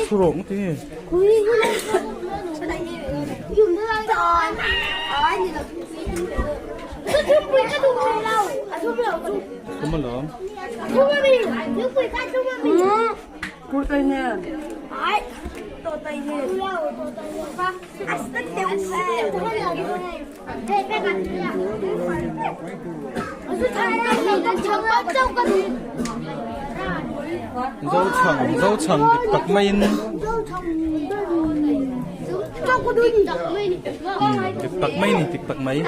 Thu rawh ngawt hi. Thum alawm. Zochhang Zochhang dik tak maiin dik tak mai ni dik tak mai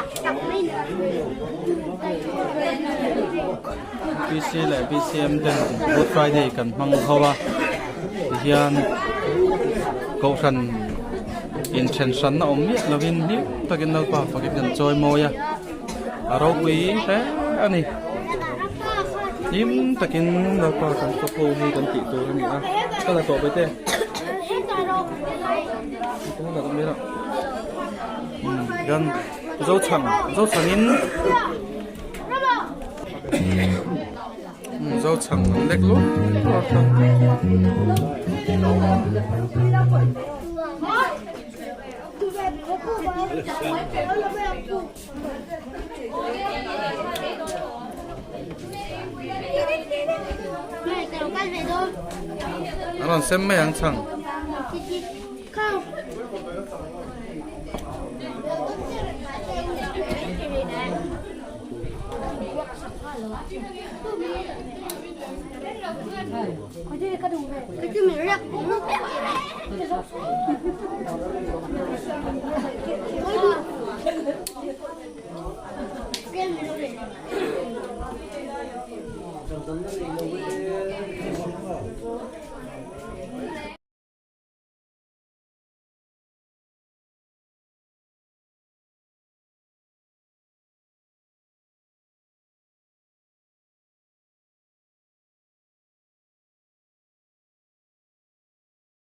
PC leh BCM ten Good Friday kan hmang ho a tihian kohhran inthen hranna awm miah lovin hlim takin Lalpa fakin kan chawi mawi a a ropui hle a ni hlim takin Lalpa kan fak ho hi kan tih tur a ni a ka la tawh ve te kan Zochhang Zochhangin Zo chhang an lek luah luah kha. An rawn sem mai ang chhang.